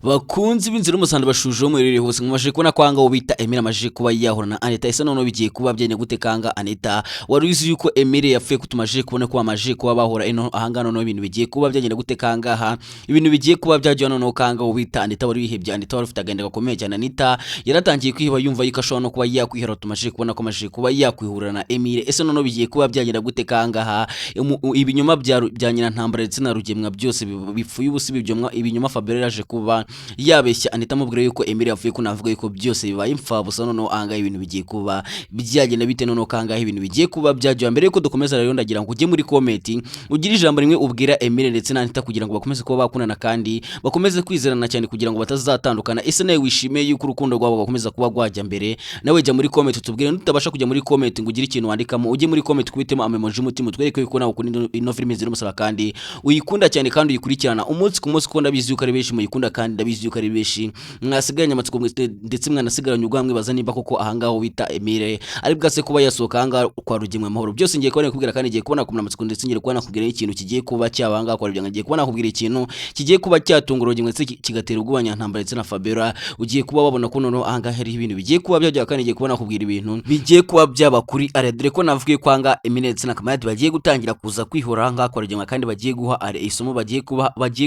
Bakunzi b'inzira y'umusaraba bashuje muri hose, mumaze kubona ko ahangaha bita Emile amaze kuba yahura na Anita. Ese noneho bigiye kuba byene gute kanga Anita wari uzi yuko Emile yapfuye, kutumaje kubona ko bamaze kuba bahura ino ahangaha? Noneho ibintu bigiye kuba byagenda gute kangaha? Ibintu bigiye kuba byajya noneho kanga bita Anita wari wihebye, Anita wari ufite agahinda gakomeye cyane. Anita yaratangiye kwiheba, yumva yuko ashobora no kuba yakwihera. Tumaze kubona ko amaze kuba yakwihura na Emile. Ese noneho bigiye kuba byagenda gute kangaha? Ibinyoma bya Nyirantambara ndetse na Rugemwa byose bipfuye ubusa. Ibinyoma Fabiola yaje kuba yabeshya Anita amubwira yuko Emile yapfuye, ko navuga yuko byose bibaye imfabusa. Noneho ahangaha ibintu bigiye kuba byagenda bite? Noneho kangaha ibintu bigiye kuba byajya? Mbere yuko dukomeza rero, ndagira ngo ujye muri comment ugire ijambo rimwe ubwira Emile ndetse na Anita kugira ngo bakomeze kuba bakundana kandi bakomeze kwizerana cyane kugira ngo batazatandukana. Ese nawe wishimiye yuko urukundo rwabo bakomeza kuba rwajya mbere? Nawe jya muri comment utubwire. Nutabasha kujya muri comment ngo ugire ikintu wandikamo, ujye muri comment kubitemo amemoji y'umutima, utwereke yuko nawe ukunda ino filime Inzira y'Umusaraba kandi uyikunda cyane kandi uyikurikirana umunsi ku munsi, kuko ndabizi yuko ari benshi muyikunda kandi ndabizi yuko ari benshi mwasigaranye amatsiko ndetse mwanasigaranye ubwo mwibaza nimba koko ahangaho bita Emile ari bwase kuba yasohoka ahangaha kwa Rugemwe amahoro. Byose ngiye kubona kubwira kandi ngiye kubona kumenya amatsiko, ndetse ngiye kubona kubwira ikintu kigiye kuba cyaba ahangaha kwa Rugemwe. Ngiye kubona kubwira ikintu kigiye kuba cyatunga Rugemwe ndetse kigatera ubwoba Nyantambara ndetse na Fabiola. Ugiye kuba wabona ko noneho ahangaha hariho ibintu bigiye kuba byajya, kandi ngiye kubona kubwira ibintu bigiye kuba byaba kuri Are, dore ko navugiye kwanga Emile ndetse na Kamarade bagiye gutangira kuza kwihora ahangaha kwa Rugemwe kandi bagiye guha Are isomo, bagiye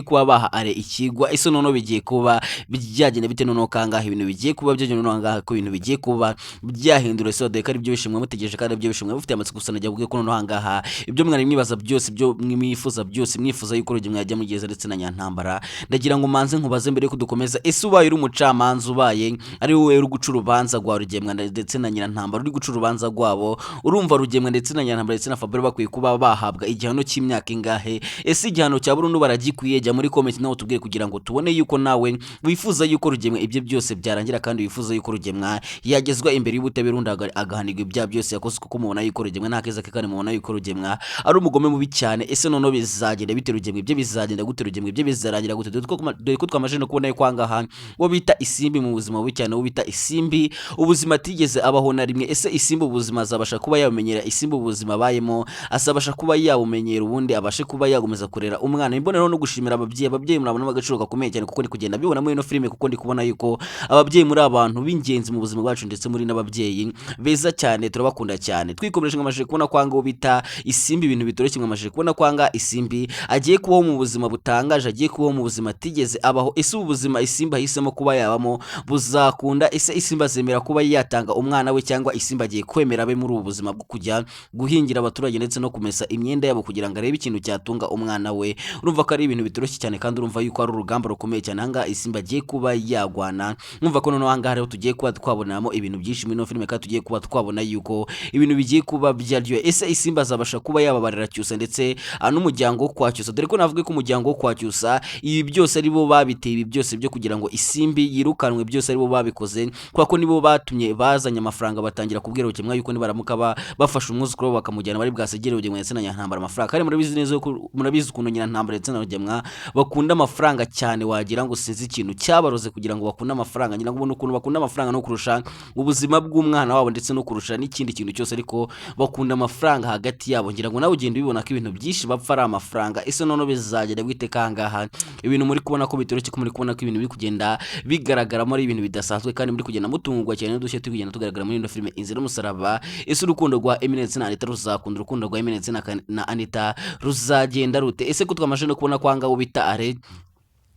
kuba baha Are ikigwa. Ese noneho bigiye kuba byagenda bite? Noneho kangaha ibintu bigiye kuba byagenda? Noneho ahangaha ko ibintu bigiye kuba byahindura ese, dore ko ari byo bishimwe mutegereje kandi ari byo bishimwe mufite amatsiko. Gusa najya ko noneho ahangaha ibyo mwari mwibaza byose, ibyo mwifuza byose, mwifuza yuko Rugemwe yajya mugeza ndetse na Nyantambara, ndagira ngo manze nkubaze mbere yuko dukomeza: ese ubaye uri umucamanza, ubaye ari wowe uri guca urubanza rwa Rugemwa ndetse na Nyirantambara, uri guca urubanza rwabo, urumva Rugemwa ndetse na Nyirantambara ndetse na Fabiola bakwiye kuba bahabwa igihano cy'imyaka ingahe? Ese igihano cya burundu baragikwiye? Jya muri comment nawe utubwire kugira ngo tubone yuko nawe wifuza yuko Rugemwa ibyo byose byarangira kandi wifuza yuko Rugemwa yagezwa imbere y'ubutabera, undi agahanirwa ibyaha byose yakoze, kuko mubona yuko Rugemwa nta keza ke kandi mubona yuko Rugemwa ari umugome mubi cyane. Ese noneho bizagenda bite? Rugemwa ibyo bizagenda gute? Rugemwa ibyo bizarangira gute? Dore ko twamaze no kubona yuko ahangaha uwo bita Isimbi mu buzima bubi cyane, uwo bita Isimbi ubuzima atigeze abaho na rimwe. Ese Isimbi ubuzima azabasha kuba yabumenyera? Isimbi ubuzima abayemo azabasha kuba yabumenyera, ubundi abashe kuba yagomeza kurera umwana? Imboneraho no gushimira ababyeyi. Ababyeyi murabona agaciro gakomeye cyane, kuko ndi kugenda bibona muri ino filime, kuko ndi kubona yuko ababyeyi muri abantu b'ingenzi mu buzima bwacu, ndetse muri n'ababyeyi beza cyane, turabakunda cyane. Twikomeje, mwamaze kubona ko ahangaha bita Isimbi ibintu bitoroshye. Mwamaze kubona ko ahangaha Isimbi agiye kubaho mu buzima butangaje, agiye kubaho mu buzima atigeze abaho. Ese ubu buzima Isimbi ahisemo kuba yabamo buzakunda? Ese Isimbi azemera kuba yatanga umwana we, cyangwa Isimbi agiye kwemera abe muri ubu buzima bwo kujya guhingira abaturage ndetse no kumesa imyenda yabo kugira ngo arebe ikintu cyatunga umwana we? Urumva ko ari ibintu bitoroshye cyane kandi urumva yuko ari urugamba rukomeye cyane ahangaha Isimbi agiye kuba yagwana. Mwumva ko noneho ahangaha rero tugiye kuba twabonamo ibintu byinshi muri ino filime kandi tugiye kuba twabona yuko ibintu bigiye kuba byaryoye. Ese Isimbi azabasha kuba yababarira Cyusa ndetse n'umuryango wo kwa Cyusa? Dore ko navuga ko umuryango wo kwa Cyusa ibi byose ari bo babiteye, ibi byose byo kugira ngo Isimbi yirukanwe byose ari bo babikoze, kubera ko nibo batumye bazanye amafaranga, batangira kubwira Rukemwa yuko nibaramuka bafashe umwuzukuru wabo bakamujyana bari bwasigere Rugemwa ndetse na Nyantambara amafaranga. Kandi murabizi neza ko murabizi ukuntu Nyirantambara ndetse na Rugemwa bakunda amafaranga cyane, wagira ngo sinzi ikintu cyabaroze kugira ngo bakunde amafaranga. Ngira ngo ubone ukuntu bakunda amafaranga no kurusha ubuzima bw'umwana wabo ndetse no kurusha n'ikindi kintu cyose, ariko bakunda amafaranga hagati yabo. Ngira ngo nawe ugenda ubibona ko ibintu byinshi bapfa ari amafaranga. Ese noneho bizagenda bwite kangaha? Ibintu muri kubona ko bitoroshye, ko muri kubona ko ibintu biri kugenda bigaragaramo ari ibintu bidasanzwe kandi muri kugenda mutungurwa cyane n'udushya turi kugenda tugaragara muri ino filime Inzira y'Umusaraba. Ese urukundo rwa Emile ndetse na Anita ruzakunda? Urukundo rwa Emile ndetse na Anita ruzagenda rute? Ese ko twamaze no kubona ko ahangaha bita Are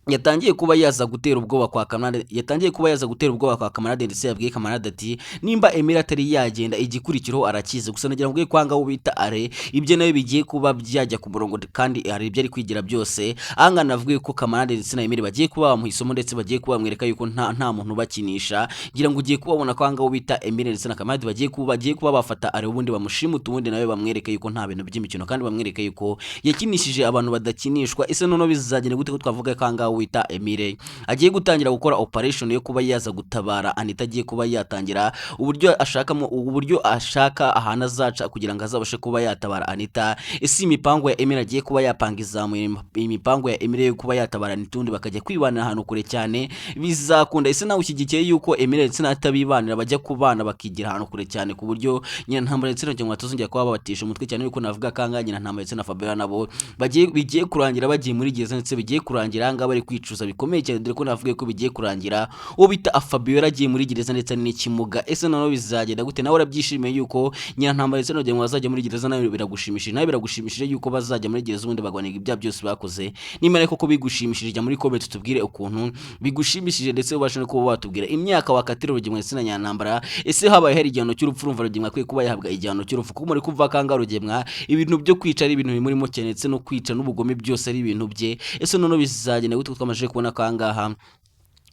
yatangiye kuba yaza gutera ubwoba kwa Kamarade, yatangiye kuba yaza gutera ubwoba kwa Kamarade, ndetse yabwiye Kamarade ati nimba Emile atari yagenda igikurikiraho arakize. Gusa nagira ngo ko ahangaha bita Are ibyo nawe bigiye kuba byajya ku murongo kandi hari ibyo ari kwigira byose. Ahangaha navuga ko Kamarade ndetse na Emile bagiye kuba bamuha isomo ndetse bagiye kuba bamwereka yuko nta muntu ubakinisha. Ngira ngo ugiye kubabona ko ahangaha bita Emile ndetse na Kamarade bagiye kuba bafata Are, ubundi bamushimuta, ubundi nawe bamwereke yuko nta bintu by'imikino kandi bamwereke yuko yakinishije abantu badakinishwa. Ese noneho bizagenda gute ko twavuga ko ahangaha wita Emile agiye gutangira gukora operation yo kuba yaza gutabara Anita, agiye kuba yatangira uburyo ashakamo, uburyo ashaka ahantu azaca kugira ngo azabashe kuba yatabara Anita? Ese imipango ya Emile agiye kuba yapanga izamuye, imipango ya Emile yo kuba yatabara Anita ubundi bakajya kwibanira ahantu kure cyane bizakunda? Ese nawe ushyigikiye yuko Emile ndetse na Anita bibanira, bajya kubana bakigira ahantu kure cyane, ku buryo Nyirantambara ndetse na Cyangwa batazongera kuba babatisha umutwe cyane, yuko navuga kanga Nyirantambara ndetse na Fabiola nabo bagiye bigiye kurangira bagiye muri gereza, ndetse bigiye kurangira ahangaha bari ari kwicuza bikomeye cyane, dore ko navuga ko bigiye kurangira uwo bita Fabiola agiye muri gereza ndetse n'ikimuga. Ese noneho bizagenda gute? Nawe urabyishimiye yuko Nyirantambara ndetse na Rugemwa bazajya muri gereza? Nawe biragushimishije? Nawe biragushimishije yuko bazajya muri gereza ubundi bagwaniga ibyaha byose bakoze? Nimba ariko ko bigushimishije, jya muri comment tubwire ukuntu bigushimishije, ndetse ubashe no kuba watubwira imyaka wakatira Rugemwa ndetse na Nyirantambara. Ese habaye hari igihano cy'urupfu, urumva Rugemwa akwiye kuba yahabwa igihano cy'urupfu? Kuko muri kumva kanga Rugemwa ibintu byo kwica ari ibintu bimurimo cyane, ndetse no kwica n'ubugome byose ari ibintu bye. Ese noneho bizagenda gute? Twamaze kubona kangaha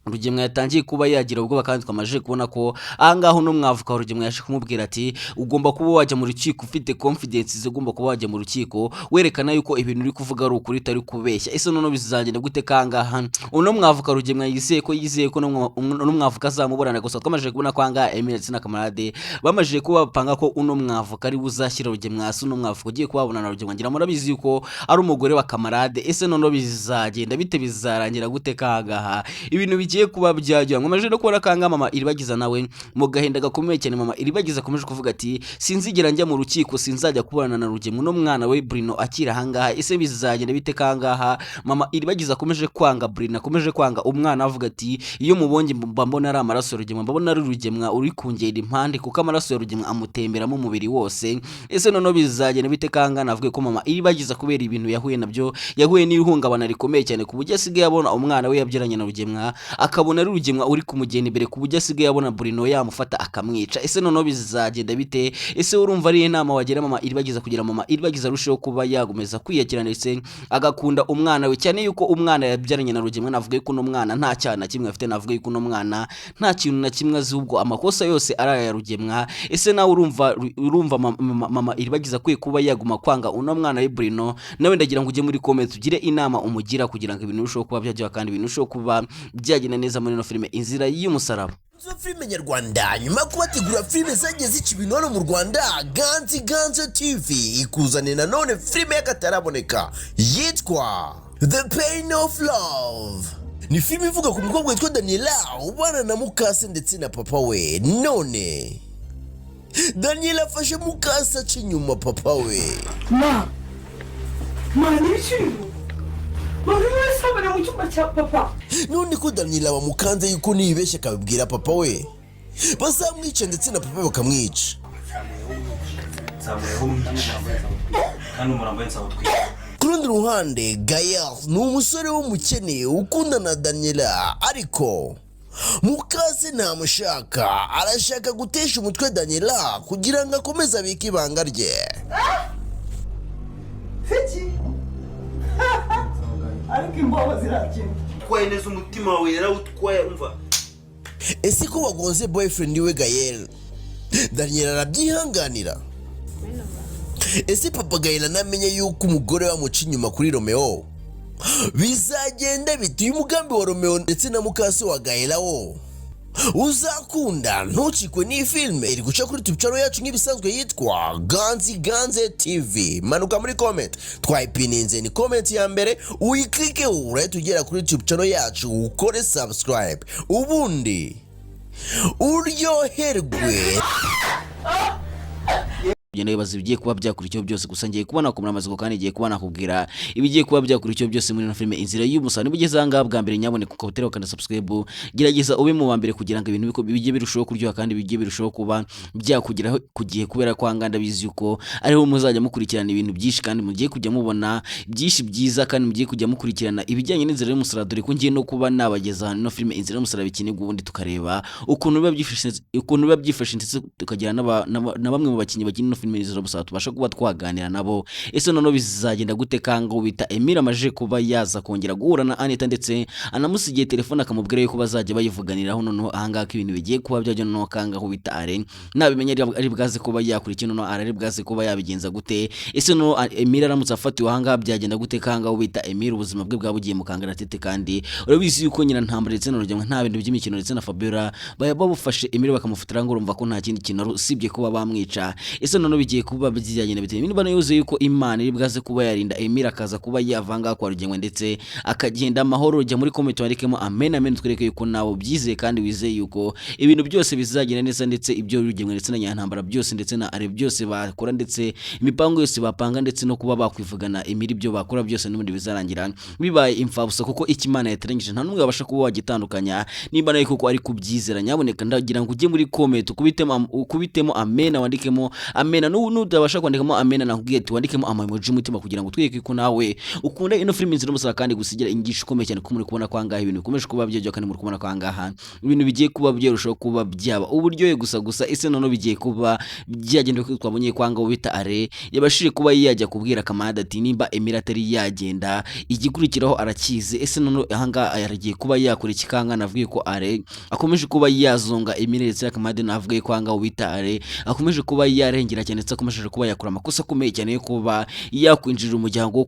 Rugemwa yatangiye kuba yagira ubwoba, kandi twamaze kubona ko ahangaha uno mwavuka wa Rugemwa yaje kumubwira ati: "Ugomba kuba wajya mu rukiko ufite confidence, ugomba kuba wajya mu rukiko werekana yuko ibintu uri kuvuga ari ukuri, utari kubeshya." Ese noneho bizagenda gute kangaha uno mwavuka Rugemwa yizeye ko uno mwavuka azamuburana? Gusa twamaze kubona ko ahangaha Emile ndetse na Kamarade bamaze kuba bapanga ko uno mwavuka ari buzashyira Rugemwa hasi. Uno mwavuka ugiye kubabona na Rugemwa, ngira murabizi yuko ari umugore wa Kamarade. Ese noneho bizagenda bite? Bizarangira gute kangaha ibintu bigiye kuba byagira? Nkomeje no kubona kanga mama Iribagiza nawe mu gahinda gakomeye cyane. Mama Iribagiza akomeje kuvuga ati: "Sinzigera njya mu rukiko, sinzajya kubana na Rugemwe n'umwana we Bruno akiri ahangaha." Ese bizagenda bite kangaha mama Iribagiza akomeje kwanga Bruno, akomeje kwanga umwana, avuga ati: "Iyo mubonye mba mbona ari amaraso ya Rugemwa, mbona ari Rugemwa uri kungera impande, kuko amaraso ya Rugemwa amutemberamo umubiri wose." Ese noneho bizagenda bite kanga? Navuge ko mama Iribagiza, kubera ibintu yahuye nabyo, yahuye n'ihungabana rikomeye cyane, ku buryo asigaye abona umwana we yabyaranye na Rugemwa, akabona ari Rugemwa uri kumugenda imbere, ku buryo asigaye abona Bruno yamufata akamwica. Ese noneho bizagenda bite? Ese urumva ari inama wagira mama Iribagiza kugira mama Iribagiza arusheho kuba yagomeza kwiyakira ndetse agakunda umwana we, cyane yuko umwana yabyaranye na Rugemwa, navuga ko uno mwana nta cyaha na kimwe afite, navuga yuko uno mwana nta kintu na kimwe azi, ubwo amakosa yose ari aya Rugemwa? Ese nawe urumva mama Iribagiza akwiye kuba yaguma kwanga uno mwana we Bruno? Nawe ndagira ngo ujye muri comment ugire inama umugira kugira ngo ibintu birusheho kuba byajya kandi ibintu birusheho kuba byagenda neza muri ino filime Inzira y'Umusaraba. Zo filime nyarwanda, nyuma yo kubategura filime zagiye zica ibintu hano mu Rwanda, Ganzi Ganzo TV ikuzaniye nanone filime y'akataraboneka yitwa The Pain of Love. Ni filime ivuga ku mukobwa witwa Daniela ubana na mukase ndetse na papa we. None Daniela afashe mukase aca inyuma papa we. Ma, ma, ni ibiciro buri wese abona mu cyumba cya papa. None ko Daniela bamukanze yuko nibeshya akabibwira papa we bazamwica, ndetse na papa bakamwica. Nzamuyeho mwica kandi umurambo we nzawutwika. Ku rundi ruhande, Gael ni umusore w'umukene ukundana na Daniela, ariko mukase ntamushaka, arashaka gutesha umutwe Daniela kugira ngo akomeze abike ibanga rye. Fiki, ariko imbobo zirakina. Utwaye neza, umutima wawe yarawutwaye, umva. Ese ko wagonze boyfriend we Gael, Daniela arabyihanganira? Ese papa Gael anamenye yuko umugore we amuca inyuma kuri Romeo, bizagenda bite? Uyu mugambi wa Romeo ndetse na mukase wa Gael wo uzakunda? Ntucikwe n'iyi filime iri guca kuri YouTube channel yacu nk'ibisanzwe yitwa Ganzi Ganze TV. Manuka muri comment, twayipininze, ni comment ya mbere, uyikilike urahita ugera kuri YouTube channel yacu, ukore subscribe ubundi uryoherwe. Ugenda wibaza ibigiye kuba byakurikiyeho byose. Gusa ngiye kuba nakumara amatsiko kandi ngiye kuba nakubwira ibigiye kuba byakurikiyeho byose muri ino filime Inzira y'Umusaraba. Niba ugeze aha ngaha bwa mbere, nyaboneka ukaba ukanda subscribe, gerageza ube mu wa mbere kugira ngo ibintu bijye birushaho kuryoha kandi bijye birushaho kuba byakugeraho ku gihe, kubera ko aha ngaha ndabizi yuko ariho muzajya mukurikirana ibintu byinshi kandi mugiye kujya mubona byinshi byiza kandi mugiye kujya mukurikirana ibijyanye n'Inzira y'Umusaraba, dore ko ngiye no kuba nabageza ino filime Inzira y'Umusaraba ikinirwa, ubundi tukareba ukuntu biba byifashe, ndetse tukagira na bamwe mu bakinnyi bakina ino filime Inzira y'Umusaraba tubasha kuba twaganira nabo. Ese noneho bizagenda gute kanga bita Emile amaje kuba yaza kongera guhura na Anita, ndetse anamusigiye telefone akamubwira yuko bazajya bayivuganiraho? Noneho ahangaha ko ibintu bigiye kuba byajya, noneho kanga aho bita Are nabimenya ari bwaze kuba yakora iki? Noneho Are ari bwaze kuba yabigenza gute? Ese noneho Emile aramutse afatiwe ahangaha byagenda gute? Kanga aho bita Emile ubuzima bwe bwaba bugiye mu kangaratete, kandi urabizi yuko Nyirantambara ndetse na Rugemwa nta bintu by'imikino, ndetse na Fabiola baba babufashe Emile bakamufatira ngo urumva ko nta kindi kintu ari usibye kuba bamwica. Ese noneho Noneho bigiye kuba byagenda bite? Niba yuzuye yuko Imana iri bwaze kuba yarinda Emile akaza kuba yavanga kwa Rugemwe ndetse akagenda amahoro, jya muri comment wandikemo amen amen, twereke yuko nawe ubyizeye kandi wizeye yuko ibintu byose bizagenda neza, ndetse ibyo Rugemwe ndetse na Nyantambara byose ndetse na Are byose bakora, ndetse imipango yose bapanga, ndetse no kuba bakwivugana Emile, ibyo bakora byose n'ubundi bizarangira bibaye imfabusa, kuko icyo Imana yateranyije nta n'umwe wabasha kuba wagitandukanya. Nimba nawe koko ari kubyizera, nyaboneka ndagira ngo ujye muri comment ukubitemo amen, wandikemo amen. Nutabasha kwandikamo amen, nakubwiye ati wandikemo ama emoji y'umutima kugira ngo twereke ko nawe ukunda ino filimi nzira umusara kandi gusigira inyigisho ikomeye cyane, ko muri kubona ko ahangaha ibintu bikomeje kuba byaryoha, kandi muri kubona ko ahangaha ibintu bigiye kuba byarushaho kuba byaba uburyohe gusa gusa. Ese noneho bigiye kuba byagenda uko twabonye ko ahangaha bita Are yabashije kuba yajya kubwira Kamada ati nimba Emile atari yagenda, igikurikiraho arakizi. Ese noneho ahangaha aragiye kuba yakora iki? Kanga navuye ko Are akomeje kuba yazonga Emile ndetse na Kamada, navuga ko ahangaha bita Are akomeje kuba yarengera cyane, ndetse akomeje kuba yakora amakosa akomeye cyane yo kuba yakwinjirira umuryango wo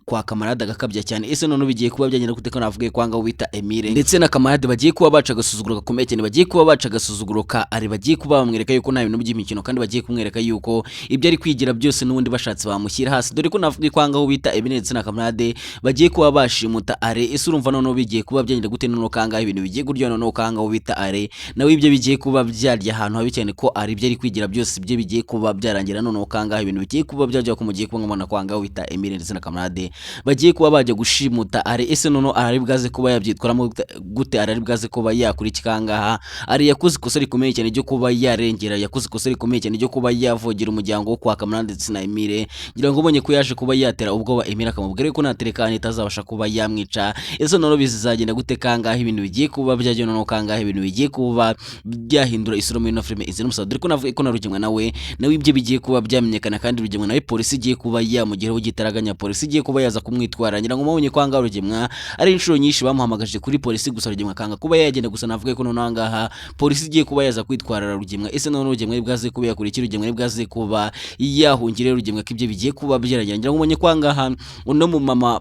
kwa Kamarade agakabya cyane. Ese noneho bigiye kuba byagenda gute ko navuga ko ahangaha bita Emile ndetse na Kamarade bagiye kuba baca agasuzuguro gakomeye cyane, bagiye kuba baca agasuzuguro ka Are, bagiye kuba bamwereka yuko nta bintu by'imikino, kandi bagiye kumwereka yuko ibyo ari kwigira byose n'ubundi bashatse bamushyira hasi, dore ko navuga ko ahangaha bita Emile ndetse na Kamarade bagiye kuba bashimuta Are. Ese urumva noneho bigiye kuba byagenda gute? Noneho kangahe ibintu bigiye kuryoha? Noneho kangahe bita Are nawe ibyo bigiye kuba byarya ahantu habi cyane, ko ari ibyo ari kwigira byose ibyo bigiye kuba byarangira. Noneho kangahe ibintu bigiye kuba byajya ko mugiye kuba mubona ko ahangaha bita Emile ndetse na Kamarade bagiye kuba bajya gushimuta Are. Ese noneho arari bwaze kuba yabyitwaramo gute? Arari bwaze kuba yakora iki kangaha? Ari yakoze ikosa rikomeye cyane ryo kuba yarengera, yakoze ikosa rikomeye cyane ryo kuba yavogera umuryango wo kwa Kamarade ndetse na Emile. Ngira ngo ubonye ko yaje kuba yatera ubwoba Emile akamubwira ko natereka itazabasha kuba yamwica. Ese noneho bizagenda gute kangahe ibintu bigiye kuba byajya? Noneho kangahe ibintu bigiye kuba byahindura isura muri ino filime izi n'umusaza, dore ko navuga ko na Rugemwe nawe ibyo bigiye kuba byamenyekana, kandi Rugemwe nawe polisi igiye kuba yamugeraho igitaraganya, polisi igiye kuba yaza kumwitwara. Ngira ngo mubonye ko ahangaha Rugemwa ari inshuro nyinshi bamuhamagaje kuri polisi, gusa Rugemwa akanga kuba yagenda. Gusa navuga ko noneho ahangaha polisi igiye kuba yaza kwitwarara Rugemwa. Ese noneho Rugemwa bwaze kuba yakora iki? Rugemwa bwaze kuba yahungira Rugemwa ko ibyo bigiye kuba byaragira? Ngira ngo mubonye ko ahangaha uno mumama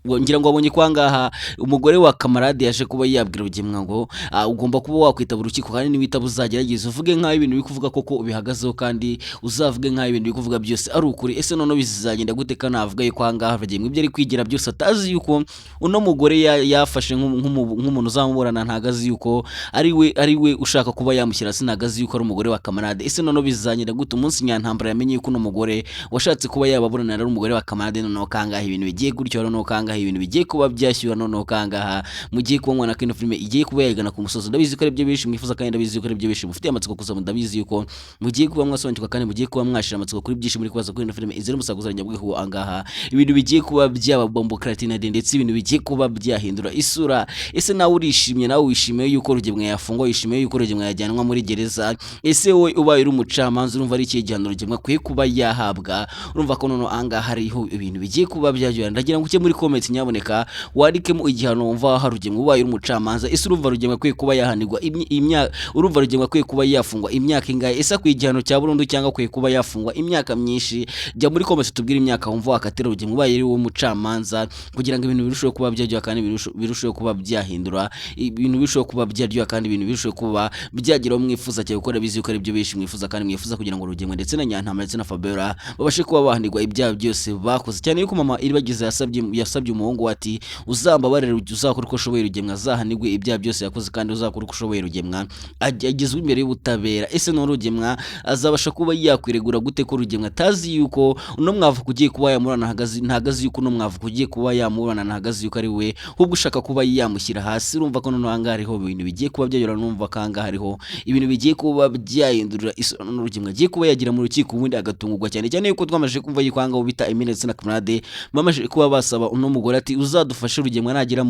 ngira ngo wabonye ko ahangaha umugore wa Kamarade yaje kuba yabwira Rugemwa ngo ugomba kuba wakwitaba urukiko, kandi niwitaba uzagerageza uvuge nk'aho ibintu biri kuvuga koko ubihagazeho, kandi uzavuge nk'aho ibintu biri kuvuga byose ari ukuri. Ese noneho bizagenda gute ko navuga yuko ahangaha Rugemwa ibyo ari kwigira byose atazi yuko uno mugore yafashe nk'umuntu uzamuburana, ntago azi yuko ari we ushaka kuba yamushyira hasi, ntago azi yuko ari umugore wa Kamarade. Ese noneho bizagenda gute umunsi Nyantambara yamenye yuko uno mugore washatse kuba yababuranira ari umugore wa Kamarade? Noneho kangaha ibintu bigiye gutyo, noneho kangaha ibintu bigiye kuba byashyura, noneho kangaha mugiye kuba mwana ko ino filime igiye kuba yagana ku musozi. Ndabizi ko ari byo benshi mwifuza, kandi ndabizi ko ari byo benshi mufitiye amatsiko. Gusa ndabizi yuko mugiye kuba mwasobanukirwa kandi mugiye kuba mwashira amatsiko kuri byinshi muri kubaza kuri ino filime izira umusakuza nyabwihu. Angaha ibintu bigiye kuba byaba bombo kratinade, ndetse ibintu bigiye kuba byahindura isura. Ese nawe urishimye? Nawe wishimiye yuko Rugemwe yafungwa? Wishimiye yuko Rugemwe yajyanwa muri gereza? Ese wowe ubaye uri umucamanza, urumva ari ikihe gihano Rugemwe akwiye kuba yahabwa? Urumva ko noneho ahangaha hariho ibintu bigiye kuba byaryohera. Ndagira ngo ujye muri comment nyaboneka wandikemo igihano wumva waha Rugemwe ubaye uri umucamanza. Ese urumva Rugemwe akwiye kuba yahanirwa imyaka? Urumva Rugemwe akwiye kuba yafungwa imyaka ingahe? Ese akwiye igihano cya burundu cyangwa akwiye kuba yafungwa imyaka myinshi? Jya muri comment tubwire imyaka wumva wakatira Rugemwe ubaye uri wowe umucamanza, kugira ngo ibintu birusheho kuba byaryoha kandi birusheho kuba byahindura ibintu, birusheho kuba byaryoha kandi ibintu birusheho kuba byageraho mwifuza cyane, gukora bizi yuko ari byo benshi mwifuza kandi mwifuza, kugira ngo Rugemwe ndetse na Nyantama ndetse na Fabiola babashe kuba bahanirwa ibyaha byose bakoze, cyane yuko mama Iribagiza yasabye umuhungu we ati uzambabarire, uzakora uko ushoboye Rugemwa azahanirwe ibyaha byose yakoze, kandi uzakora uko ushoboye Rugemwa agezwe imbere y'ubutabera. Ese none Rugemwa azabasha kuba yakwiregura gute ko Rugemwa atazi yuko uno mwavuka ugiye kuba yamurana ntago azi yuko uno mwavuka ugiye kuba yamuburana, ntago azi yuko ari we ahubwo ushaka kuba yamushyira hasi? Urumva ko noneho ahangaha hariho ibintu bigiye kuba byayora. Numva ko ahangaha hariho ibintu bigiye kuba byahindurira isura. None Rugemwa agiye kuba yagira mu rukiko ubundi agatungurwa cyane cyane yuko twamaze kumva yuko ahangaha bita Emile ndetse na Kamarade bamaze kuba basaba uno mugore ati uzadufashe Rugemwa nagera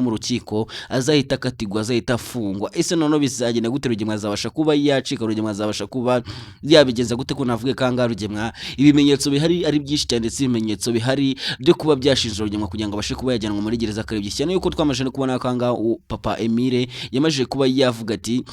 mu rukiko azahita akatirwa, azahita afungwa. Ese noneho bizagenda gute? Rugemwa azabasha kuba yacika? Rugemwa azabasha kuba yabigenza gute ko navuge ko ahangaha Rugemwa ibimenyetso bihari ari byinshi cyane, ndetse ibimenyetso bihari byo kuba byashinja Rugemwa kugira ngo abashe kuba yajyanwa muri gereza akarebye cyane yuko twamaze no kubona ko ahangaha papa Emile yamaze kuba yavuga ati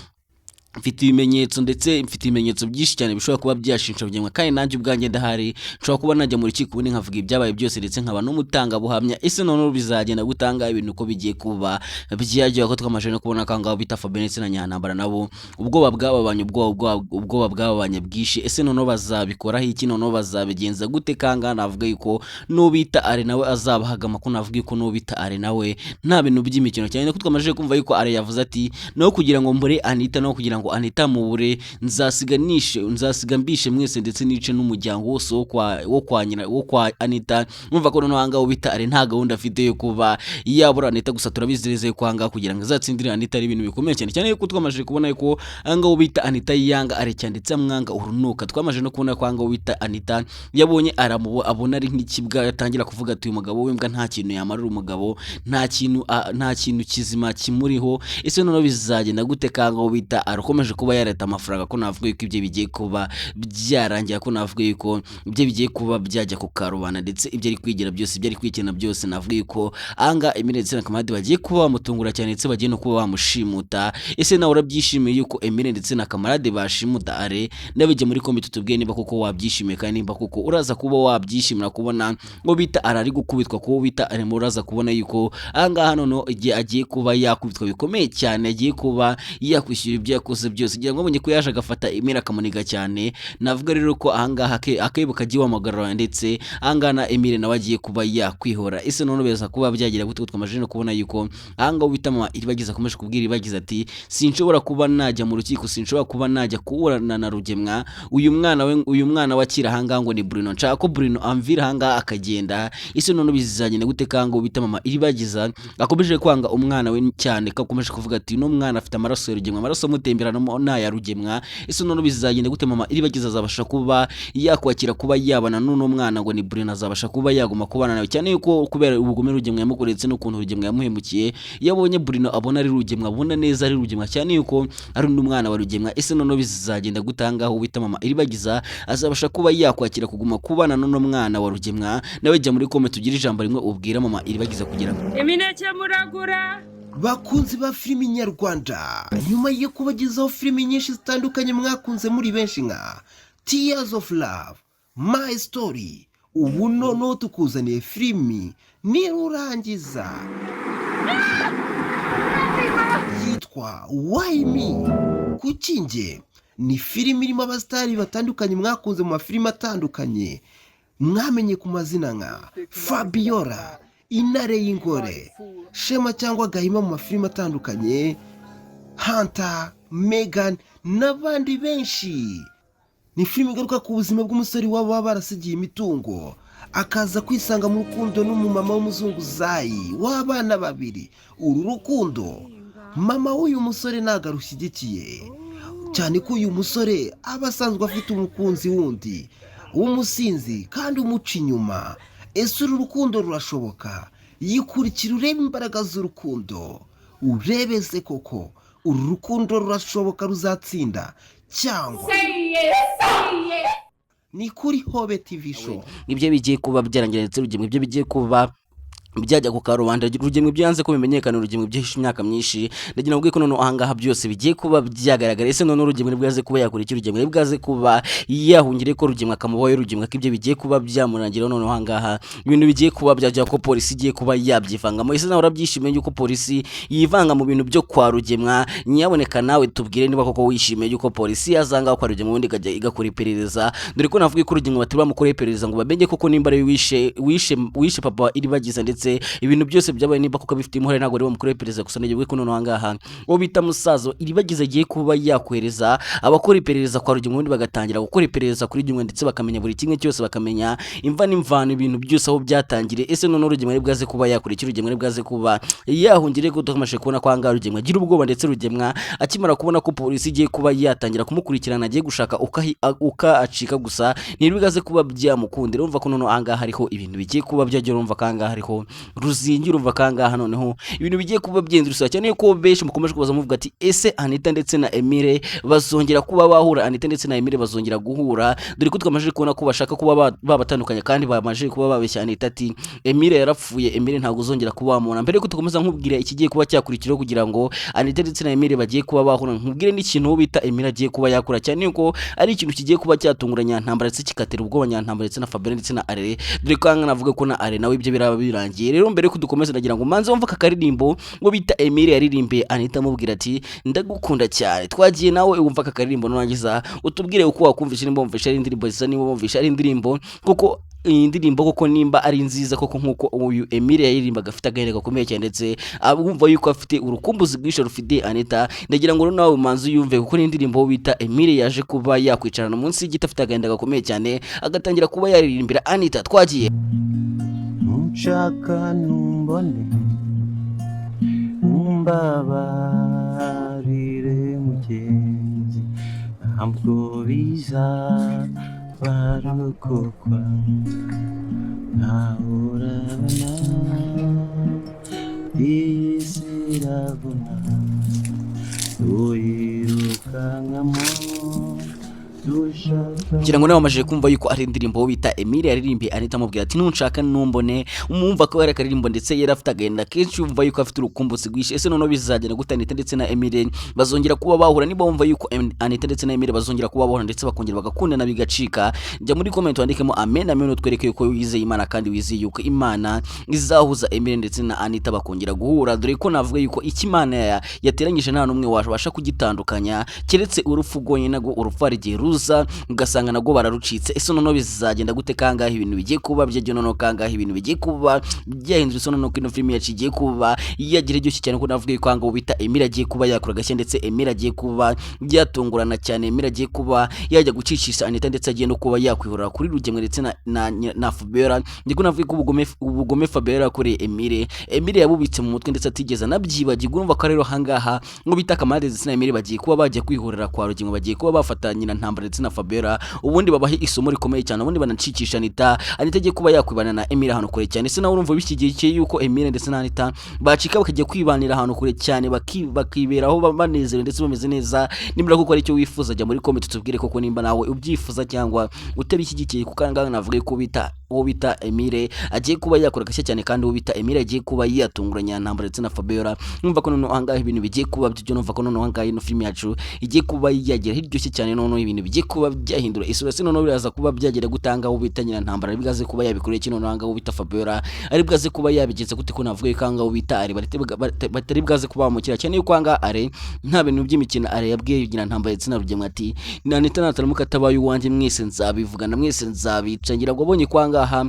Mfite ibimenyetso, ndetse mfite ibimenyetso byinshi cyane bishobora kuba byashinja Rugemwa, kandi nanjye ubwanjye ndahari, nshobora kuba najya mu rukiko ubundi nkavuga ibyabaye byose, ndetse nkaba n'umutangabuhamya. Ese noneho bizagenda gutanga ibintu uko bigiye kuba byajya, ko twamaze no kubona ko ngaho bita Fabien ndetse na Nyantambara nabo ubwoba bwababanye, ubwoba bwababanye bwinshi. Ese noneho bazabikoraho iki? Noneho bazabigenza gute? Kanga navuga yuko n'ubita Are nawe azabahagama, ko navuga yuko n'ubita Are nawe nta bintu by'imikino cyane, ko twamaze kumva yuko Are yavuze ati: "No kugira ngo mbure Anita, no kugira ngo Anita mubure, nzasiga nishe, nzasiga mbishe mwese, ndetse nice n'umuryango wose wo kwa nyina, wo kwa Anita." Numva ko noneho ahangaha ubita Are nta gahunda afite yo kuba yabura Anita. Gusa turabizereze ko ahangaha kugira ngo azatsindire Anita ari ibintu bikomeye cyane cyane, yuko twamaze kubona yuko ahangaha ubita Anita yanga Are cyane, ndetse amwanga urunuka. Twamaze no kubona ko ahangaha ubita Anita yabonye aramubo abona ari nk'ikibwa, yatangira kuvuga ati: "Uyu mugabo w'imbwa nta kintu yamarira umugabo, nta kintu kizima kimuriho." Ese noneho bizagenda gute? Kanga bita arakomeje kuba yareta amafaranga, ko navuga yuko ibyo bigiye kuba byarangira, ko navuga yuko ibyo bigiye kuba byajya ku karubanda, ndetse ibyo ari kwigira byose, ibyo ari kwikina byose, navuga yuko anga Emile ndetse na Kamarade bagiye kuba bamutungura cyane, ndetse bagiye no kuba bamushimuta. Ese nawe urabyishimiye yuko Emile ndetse na Kamarade bashimuta Are? Nabijya muri comment tutubwiye niba koko wabyishimiye, kandi nimba koko uraza kuba wabyishimira kubona ngo bita Are ari gukubitwa, kuko bita Are uraza kubona yuko ahangaha noneho igihe agiye kuba yakubitwa bikomeye cyane, agiye kuba yakwishyura ibyo yakoze byose, kugira ngo abonye ko yaje agafata Emile akamuniga cyane. Navuga rero ko ahangaha akebo kagiye wamugarura, ndetse ahangaha na Emile nawe agiye kuba yakwihora. Ese noneho beza kuba byagira gute? Twamaze no kubona yuko ahangaha bita mama Iribagiza akomeje kubwira Iribagiza ati: "Sinshobora kuba najya mu rukiko, sinshobora kuba najya kuburana na Rugemwa. Uyu mwana we, uyu mwana wakira ahangaha ngo ni Bruno, nshaka ko Bruno amvira ahangaha akagenda." Ese noneho bizagenda gute? Kango bita mama Iribagiza akomeje kwanga umwana we cyane, ko akomeje kuvuga ati: "Uno mwana afite amaraso ya Rugemwa, amaraso amutemberanamo n'aya Rugemwa." Ese noneho bizagenda gute? Mama Iribagiza azabasha kuba yakwakira kuba yabana n'uno mwana ngo ni Bruno? Azabasha kuba yaguma kubana nawe, cyane yuko kubera ubugome Rugemwa yamukoreye ndetse n'ukuntu Rugemwa yamuhemukiye, iyo abonye Bruno abona ari Rugemwa, abona neza ari Rugemwa, cyane yuko ari n'umwana wa Rugemwa. Ese noneho bizagenda gute? Ahangaha bita mama Iribagiza azabasha kuba yakwakira kuguma kubana n'uno mwana wa Rugemwa? Nawe jya muri comment tugire ijambo rimwe ubwira mama Iribagiza kugira ngo Imineke muragura? Bakunzi ba filimi nyarwanda, nyuma yo kubagezaho filimi nyinshi zitandukanye mwakunze muri benshi nka Tears of Love, My Story, ubu noneho tukuzaniye filimi nirurangiza yitwa Why Me, Kuki Njye. Ni filimi irimo abasitari batandukanye mwakunze mu mafilimi atandukanye, mwamenye ku mazina nka Fabiola, Intare y'Ingore, Shema cyangwa Gahima mu mafilimi atandukanye, Hanta, Megan n'abandi benshi. Ni filime igaruka ku buzima bw'umusore waba barasigiye imitungo, akaza kwisanga mu rukundo n'umumama w'umuzunguzayi w'abana babiri. Uru rukundo mama w'uyu musore ntabwo arushyigikiye, cyane ko uyu musore aba asanzwe afite umukunzi wundi w'umusinzi kandi umuca inyuma. Ese uru rukundo rurashoboka? Yikurikira urebe imbaraga z'urukundo, urebe se koko uru rukundo rurashoboka, ruzatsinda cyangwa? Ni kuri Hobe TV Show. Ibyo bigiye kuba byarangira, ndetse Rugemwe ibyo bigiye kuba byajya ku karubanda. Rugemwe byanze ko bimenyekana, Rugemwe byihishe imyaka myinshi. Ndagira ngo ko noneho ahangaha byose bigiye kuba byagaragara. Ese noneho Rugemwe bwaze kuba yakora iki? Rugemwe bwaze kuba yahungire ko Rugemwe akamubaho, Rugemwe ko ibyo bigiye kuba byamurangira? Noneho ahangaha ibintu bigiye kuba byajya ko polisi igiye kuba yabyivangamo. Ese nawe urabyishimiye yuko polisi yivanga mu bintu byo kwa Rugemwa? Nyaboneka nawe tubwire niba koko wishimiye yuko polisi yazanga kwa Rugemwa, ubundi ikajya igakora iperereza, dore ko navuga ko Rugemwa batari bamukoreye iperereza ngo bamenye koko nimba ari we wishe papa Iribagiza, ndetse ibintu byose byabaye nimba koko bifite uruhare, ntabwo ari bamukoreye iperereza. Gusa nagiye ko noneho ahangaha uwo bita musaza Iribagiza agiye kuba yakohereza abakora iperereza kwa Rugemwa, ubundi bagatangira gukora iperereza kuri Rugemwa, ndetse bakamenya buri kimwe cyose, bakamenya imva n'imvano, ibintu byose aho byatangiriye. Ese noneho Rugemwa ari bwaze kuba yakora iki? Rugemwa ari bwaze kuba yahungire ko tukamashe kubona ko ahangaha Rugemwa agira ubwoba, ndetse Rugemwa akimara kubona ko polisi igiye kuba yatangira kumukurikirana, agiye gushaka uko acika, gusa ntibwaze kuba byamukundira. Urumva ko noneho ahangaha hariho ibintu bigiye kuba byagera, urumva ko ahangaha hariho Ruzingi. Urumva kangaha noneho ibintu bigiye kuba byendurisa cyane ko benshi mukomeje kubaza muvuga ati ese Anita ndetse na Emile bazongera kuba bahura? Anita ndetse na Emile bazongera guhura? Dore ko twamaze kubona ko bashaka kuba babatandukanya, kandi bamaze kuba babeshya Anita ati Emile yarapfuye, Emile ntabwo uzongera kuba wamubona. Mbere yuko dukomeza nkubwira ikigiye kuba cyakurikiraho kugira ngo Anita ndetse na Emile bagiye kuba bahura, nkubwire n'ikintu uwo bita Emile agiye kuba yakora, cyane yuko ari ikintu kigiye kuba cyatungura Nyantambara ndetse kikatera ubwoba Nyantambara ndetse na Fabien ndetse na Arere, dore ko hano navuga ko na Are nawe ibyo biraba birangiye. Rero mbere yuko dukomeza, ndagira ngo manze wumve aka karirimbo ngo bita Emile yaririmbiye Anita amubwira ati ndagukunda cyane. Twagiye, nawe wumva aka karirimbo, nurangiza utubwire uko wakumvisha, nimba wumvisha ari indirimbo zisa, niba wumvisha ari indirimbo kuko iyi ndirimbo koko nimba ari nziza koko nkuko uyu Emile yaririmbaga afite agahinda gakomeye cyane, ndetse abumva yuko afite urukumbuzi rwinshi rufitiye Anita. Ndagira ngo nawe umanze uyumve, kuko ni indirimbo bita Emile yaje kuba yakwicarana munsi y'igiti afite agahinda gakomeye cyane, agatangira kuba yaririmbira Anita. Twagiye. Nshaka numbone, umbabarire mugenzi, ntabwo bizabarokokwa ntahorana iyi si iravuna tuyirukankamo dushaka. Ngira ngo nawe wamajije kumva yuko ari indirimbo bita Emile yaririmbiye Anita amubwira ati nunshaka numbone. Umwumva ko yari akaririmbo, ndetse yari afite agahinda kenshi, yumva yuko afite urukumbuzi rwinshi. Ese noneho bizagenda gute? Anita ndetse na Emile bazongera kuba bahura? Niba wumva yuko Anita ndetse na Emile bazongera kuba bahura ndetse bakongera bagakundana bigacika, jya muri comment wandikemo amen amen, utwereke yuko wizeye Imana kandi wizeye yuko Imana izahuza Emile ndetse na Anita bakongera guhura, dore ko navuga yuko icyo Imana yateranyije nta n'umwe wabasha kugitandukanya keretse urupfu rwonyine. Nabwo urupfu hari igihe ruza ugasanga nabwo bararucitse. Ese noneho bizagenda gute? Kangahe ibintu bigiye kuba byajya noneho? Kangahe ibintu bigiye kuba byahindura isura noneho ko ino filime yacu igiye kuba yagira iryoshye cyane, ko navuga yuko ahangaha bita Emile agiye kuba yakora agashya, ndetse Emile agiye kuba byatungurana cyane. Emile agiye kuba yajya gucicisha Anita, ndetse agiye no kuba yakwihorera kuri Rugemwe ndetse na Fabiola. Ndiko navuga ko ubugome Fabiola yakoreye Emile, Emile yabubitse mu mutwe ndetse atigeze anabyibagirwa. Urumva ko rero ahangaha ngo bita Kamarade ndetse na Emile bagiye kuba bajya kwihorera kwa Rugemwe, bagiye kuba bafata nyina Ntambara ndetse na Fabiola, ubundi babahe isomo rikomeye cyane, ubundi banacikisha Anita. Anita agiye kuba yakwibana na Emile ahantu kure cyane. Ese nawe urumva bishyigikiye yuko Emile ndetse na Anita bacika bakajya kwibanira ahantu kure cyane, bakiberaho banezerewe ndetse bameze neza? Nimba koko ari icyo wifuza, jya muri comment tubwire koko nimba nawe ubyifuza cyangwa utabishyigikiye, kuko ahangaha navuga ko bita uwo bita Emile agiye kuba yakora agashya cyane, kandi uwo bita Emile agiye kuba yatunguranya Ntambara ndetse na Fabiola. Numva ko noneho ahangaha ibintu bigiye kuba byo, numva ko noneho ahangaha ino filime yacu igiye kuba yagera hiryoshye cyane. Noneho ibintu bigiye kuba byahindura isura. Se noneho biraza kuba byagera gutanga uwo bita nyina Ntambara ari bwaze kuba yabikoreye kino? Noneho ahangaha uwo bita Fabiola ari bwaze kuba yabigenza gute? Ko navuga ko ahangaha uwo bita Ari batari bwaze kuba bamukira cyane, yuko ahangaha Are nta bintu by'imikino. Are yabwiye nyina Ntambara ndetse na Rugemwe ati Anita nataramuka atabaye uwanjye, mwese nzabivugana, mwese nzabica. Ngira ngo abonye ko ahangaha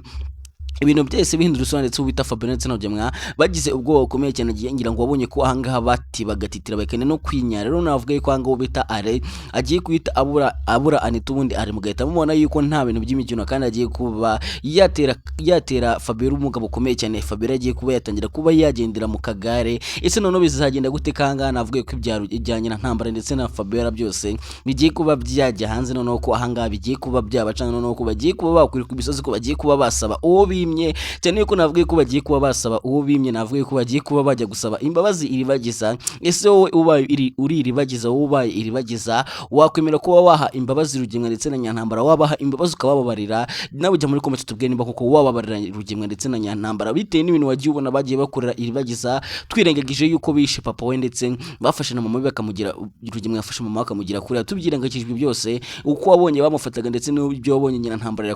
ibintu byose bihindura isura, ndetse ubita Fabien ndetse na Rugemwa bagize ubwoba bukomeye cyane. Ngira ngo wabonye ko ahangaha bati bagatitira bakene no kwinyara. Rero navuga yuko ahangaha ubita Are agiye guhita abura Anita, ubundi Are mugahita mubona yuko nta bintu by'imikino, kandi agiye kuba yatera Fabien ubumuga bukomeye cyane. Fabien agiye kuba yatangira kuba yagendera mu kagare. Ese noneho bizagenda gute? Kangaha navuga ko ibya nyina Ntambara ndetse na Fabiola byose bigiye kuba byajya hanze, noneho ko ahangaha bigiye kuba byabacanga, noneho ko bagiye kuba bakwira ku misozi, ko bagiye kuba basaba uwo bimye cyane, yuko navuga ko bagiye kuba basaba uwo bimye. Navuga ko bagiye kuba bajya gusaba imbabazi Iribagiza. Ese wowe ubaye uri Iribagiza, wowe ubaye Iribagiza, wakwemera kuba waha imbabazi Rugemwe ndetse na Nyantambara? Wabaha imbabazi ukabababarira? Nawe ujya muri comment tubwire nimba koko wababarira Rugemwe ndetse na Nyantambara, bitewe n'ibintu wagiye ubona bagiye bakorera Iribagiza, twirengagije yuko bishe papa we ndetse bafashe na mama we bakamugira, Rugemwe yafashe mama we akamugira kuriya. Tubyirengagije ibyo byose, uko wabonye bamufataga ndetse n'ibyo wabonye nyina Ntambara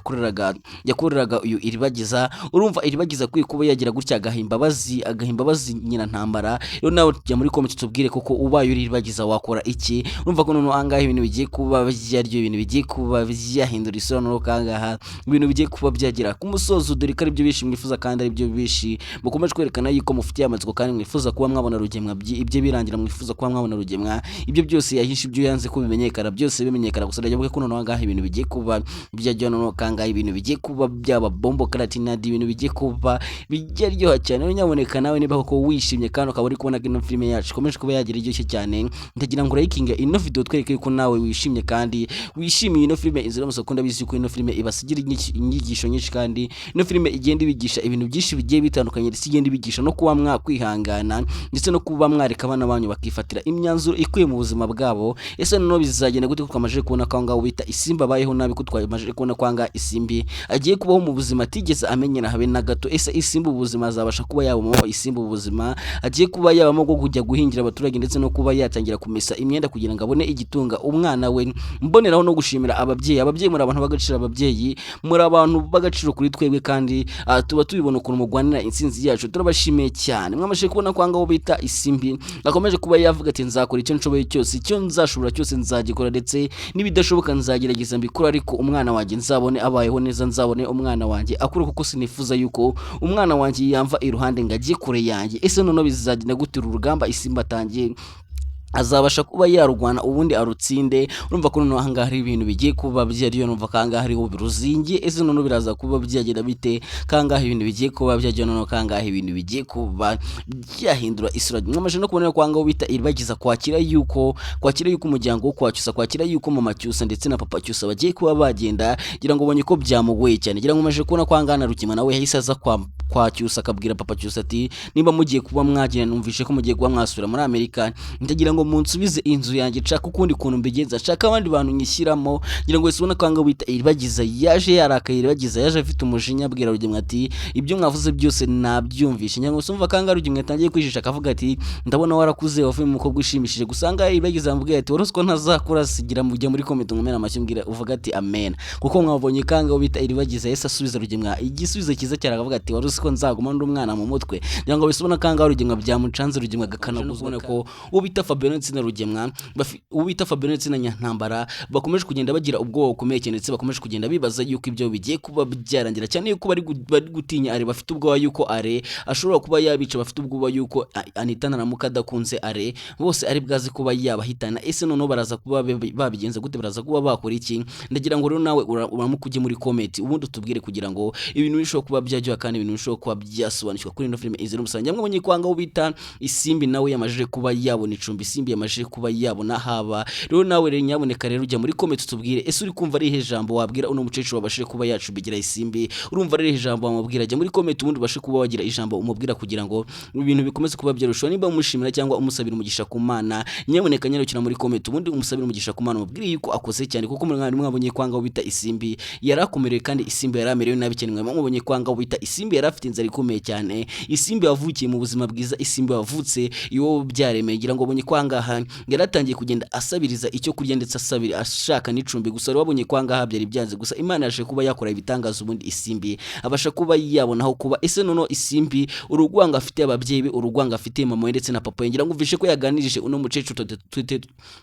yakoreraga uyu Iribagiza, urumva Iribagiza akwiye kuba yagira gutya agaha imbabazi nyina Ntambara? Rero nawe jya muri comment tubwire koko ubaye uri Iribagiza wakora iki. Urumva ko noneho ahangaha ibintu bigiye kuba byaryo, ibintu bigiye kuba byahindura isura, noneho kangaha ibintu bigiye kuba byagera ku musozo, dore ko aribyo bishi mwifuza, kandi aribyo bishi mukomeje kwerekana yuko mufitiye amatsiko, kandi mwifuza kuba mwabona Rugemwa ibyo birangira, mwifuza kuba mwabona Rugemwa ibyo byose yahishe, ibyo yanze ko bimenyekana byose bimenyekana. Gusa ndavuga ko noneho ahangaha ibintu bigiye kuba byajya, noneho kangaha ibintu bigiye kuba byaba bombo karati. Ferdinand, ibintu bigiye kuba bijya ryoha cyane. Rero nyamuneka nawe niba koko wishimye kandi ukaba uri kubona ko ino filime yacu ikomeje kuba yagira iryoshye cyane, ndagira ngo urayikinga ino video, twereke yuko nawe wishimye kandi wishimiye ino filime Inzira y'Umusaraba. Ndabizi yuko ino filime ibasigira inyigisho nyinshi, kandi ino filime igenda ibigisha ibintu byinshi bigiye bitandukanye, ndetse igenda ibigisha no kuba mwakwihangana ndetse no kuba mwareka abana banyu bakifatira imyanzuro ikwiye mu buzima bwabo. Ese noneho bizagenda gute ko twamaze kubona ko aho ngaho bita Isimbi abayeho nabi, ko twamaze kubona ko ahangaha Isimbi agiye kubaho mu buzima atigeze amenyera habe na gato? Ese Isimbi ubuzima azabasha kuba yabamo? Isimbi ubuzima agiye kuba yabamo bwo kujya guhingira abaturage ndetse no kuba yatangira kumesa imyenda kugira ngo abone igitunga umwana we. Mboneraho no gushimira ababyeyi. Ababyeyi muri abantu b'agaciro, ababyeyi muri abantu b'agaciro kuri twebwe, kandi tuba tubibona ukuntu mugwanira intsinzi yacu. Turabashimiye cyane. Mwamashije kubona ko ahangaho bita Isimbi akomeje kuba yavuga ati: "Nzakora icyo nshoboye cyose, icyo nzashobora cyose nzagikora, ndetse n'ibidashoboka nzagerageza mbikora, ariko umwana wanjye nzabone abayeho neza, nzabone umwana wanjye akura, kuko sinifuza yuko umwana wanjye yamva iruhande ngo ajye kure yanjye." Ese noneho bizagenda gute? Uru rugamba Isimbi atangiye azabasha kuba yarurwana ubundi arutsinde? Urumva ko noneho ahangaha hari ibintu bigiye kuba byariyo, numva ko ahangaha hariho biruzingiye. Ese noneho biraza kuba byagenda bite kangaha ibintu bigiye kuba byajya, noneho kangaha ibintu bigiye kuba byahindura isura? Mwamaze no kubona ko ahangaha bita Iribagiza kwakira yuko umuryango wo kwa Cyusa, kwakira yuko mama Cyusa ndetse na papa Cyusa bagiye kuba bagenda, ngira ngo ubonye ko byamugoye cyane. Ngira ngo umaze kubona ko ahangaha na Rukima nawe yahise aza kwa Cyusa, akabwira papa Cyusa ati: "Niba mugiye kuba mwagenda, numvishe ko mugiye kuba mwasubira muri Amerika, ndagira ngo munsubize inzu yanjye, nshaka ukundi kuntu mbigenza, nshaka abandi bantu nyishyiramo." Ngira ngo wese ubona ko ahangaha wita Iribagiza yaje yarakaye, Iribagiza yaje afite umujinya, abwira Rugema ati: "Ibyo mwavuze byose nabyumvishe." Ngira ngo umva ko ahangaha Rugema yatangiye kwijijisha, akavuga ati: "Ndabona warakuze, wavuye mu mukobwa ushimishije." Gusa ahangaha Iribagiza yamubwiye ati: "Wari uzi ko ntazakura?" Sigira mujya muri comment nkomere amashyi, mbwira uvuga ati "Amen", kuko mwabonye ko ahangaha bita Iribagiza yahise asubiza Rugema igisubizo cyiza cyane, akavuga ati: "Wari uzi ko nzaguma ndi umwana mu mutwe?" Ngira ngo wese ubona ko ahangaha Rugema byamucanze, Rugema agakanaguzwa ko uwo bita Fabiola ndetse na Rugemwa, uwo bita Fabiola ndetse na Nyantambara bakomeje kugenda bagira ubwoba bukomeye cyane, ndetse bakomeje kugenda bibaza yuko ibyo bigiye kuba byarangira cyane, yuko bari gutinya Are, bafite ubwoba yuko Are ashobora kuba yabica, bafite ubwoba yuko Anita naramuka adakunze Are bose ari bwaze kuba yabahitana. Ese noneho baraza kuba babigenza gute? Baraza kuba bakora iki? Ndagira ngo rero nawe uramuka ujye muri comment ubundi utubwire, kugira ngo ibintu bishobora kuba byaryoha kandi ibintu bishobora kuba byasobanukirwa kuri ino filime Inzira y'Umusaraba. Mwabonye ko ahangaha bita Isimbi nawe yamajije kuba yabona icumbi, Isimbi yamajije kuba yabona haba. Rero nawe rero nyaboneka rero ujya muri comment utubwire: ese uri kumva ari ihe jambo wabwira uno mukecuru wabashije kuba yacumbigira Isimbi? Urumva ari ihe jambo wamubwira? Jya muri comment ubundi ubashe kuba wagira ijambo umubwira, kugira ngo ibintu bikomeze kuba byarushaho. Niba umushimira cyangwa umusabira umugisha ku Mana, nyaboneka nyarukira muri comment ubundi umusabira umugisha ku Mana, umubwire yuko akoze cyane, kuko mwari mwabonye ko ahangaha bita Isimbi yarakomerewe kandi Isimbi yari amerewe nabi cyane. Mwari mwabonye ko ahangaha bita Isimbi yari afite inzara ikomeye cyane. Isimbi yavukiye mu buzima bwiza, Isimbi wavutse iwo byaremeye, ngira ngo ubonye ko ahangaha yaratangiye kugenda asabiriza icyo kurya, ndetse asabira ashaka n'icumbi. Gusa wari wabonye ko ahangaha byari byanze, gusa Imana yaje kuba yakora ibitangaza, ubundi Isimbi abasha kuba yabona aho kuba. Ese noneho Isimbi, urugwanga afite ababyeyi be, urugwanga afite mama we ndetse na papa we, ngira ngo umvishe ko yaganirije uno mukecuru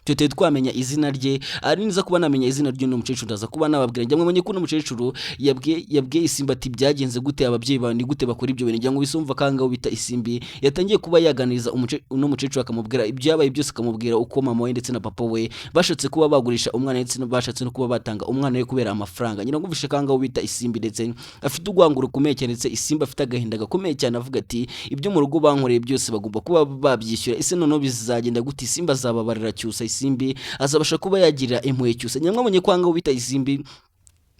tutari twamenya izina rye. Ari niza kuba namenya izina ry'uno mukecuru, ndaza kuba nababwira. Njya mwabonye ko uno mukecuru yabwiye Isimbi ati: "Byagenze gute? Ababyeyi bawe ni gute bakora ibyo bintu?" Ngira ngo bisumva kangaho bita Isimbi yatangiye kuba yaganiriza uno mukecuru, akamubwira ibyabaye byose, akamubwira uko mama we ndetse na papa we bashatse kuba bagurisha umwana, ndetse bashatse no kuba batanga umwana we kubera amafaranga. Ngira ngo umvishe kangaho bita Isimbi ndetse afite urwango rukomeye cyane, ndetse Isimbi afite agahinda gakomeye cyane, avuga ati: "Ibyo mu rugo bankoreye byose bagomba kuba babyishyura." Ese noneho bizagenda gute? Isimbi azababarira Cyusa? Isimbi azabasha kuba yagirira impuhwe Cyusa? Nyamwabonye ko ahangaho bita Isimbi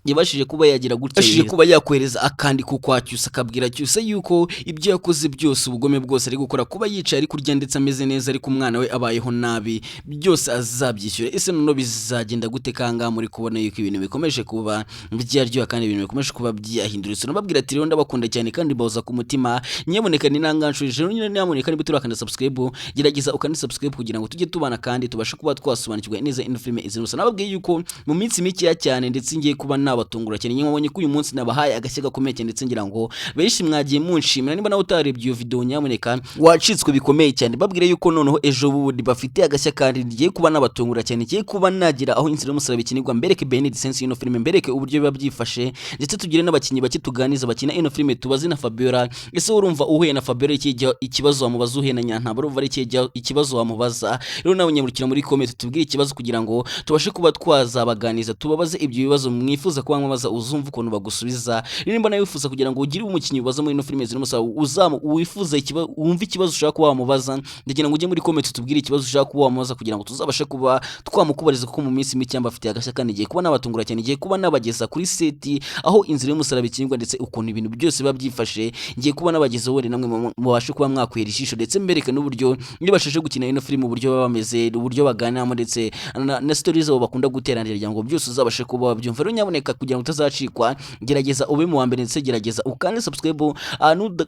yabashije kuba yagira gutya, yabashije kuba yakohereza akandiko kwa Cyusa, akabwira Cyusa yuko ibyo yakoze byose, ubugome bwose ari gukora, kuba yicaye ari kurya ndetse ameze neza, ariko umwana we abayeho nabi, byose azabyishyura. Ese noneho bizagenda gute kangaha muri kubona yuko ibintu bikomeje kuba byaryoha kandi ibintu bikomeje kuba byahindura isura? Nababwira ati: "Rero ndabakunda cyane kandi bahoza ku mutima." Nyamuneka ni nanganshurije rero nyine, nyamuneka niba turakanda subscribe, gerageza ukande subscribe kugira ngo tujye tubana kandi tubashe kuba twasobanukirwa neza ino filime izi. Gusa nababwiye yuko mu minsi mikeya cyane ndetse ngiye kuba nabatungura cyane. Nyine ko uyu munsi nabahaye agashya gakomeye cyane, ndetse ngira ngo benshi mwagiye munshimira. Niba nawe utarebye iyo video, nyamuneka wacitswe bikomeye cyane. Babwire yuko noneho ejo bundi bafite agashya kandi ngiye kuba nabatungura cyane, ngiye kuba nagira aho Inzira y'Umusaraba ikinirwa, mbereke behind the scenes y'ino filime, mbereke uburyo biba byifashe, ndetse tugire n'abakinnyi bake tuganiza bakina ino filime, tubaze na Fabiola. Ese urumva uhuye na Fabiola iki ikibazo wamubaza? Uhuye na Nyantambara, urumva ari ikihe ikibazo wamubaza? Rero nawe nyamurikira muri comment tubwire ikibazo, kugira ngo tubashe kuba twazabaganiza, tubabaze ibyo bibazo mwifuza. kuba mwabaza, uzumva ukuntu bagusubiza. Nimba nawe wifuza kugira ngo ugire umukinnyi ubaza muri ino filime Inzira y'Umusaraba, uzamu wifuza ikibazo, wumve ikibazo ushaka kuba wamubaza, ndagira ngo ujye muri comment tubwire ikibazo ushaka kuba wamubaza kugira ngo tuzabashe kuba twamukubariza, kuko mu minsi mike mbafitiye agashya kandi igiye kuba nabatungura cyane, igiye kuba nabageza kuri set aho Inzira y'Umusaraba ikingwa, ndetse ukuntu ibintu byose biba byifashe ngiye kuba nabagezeho, wenda namwe mubashe kuba mwakwera ijisho, ndetse mbereke n'uburyo iyo basheshe gukina ino filime uburyo baba bameze, uburyo baganiramo, ndetse na stories zabo bakunda guteranira, kugira ngo byose uzabashe kuba wabyumva. Rero nyaboneka, kugira ngo utazacikwa, gerageza ube mu wa mbere, ndetse gerageza ukande subscribe.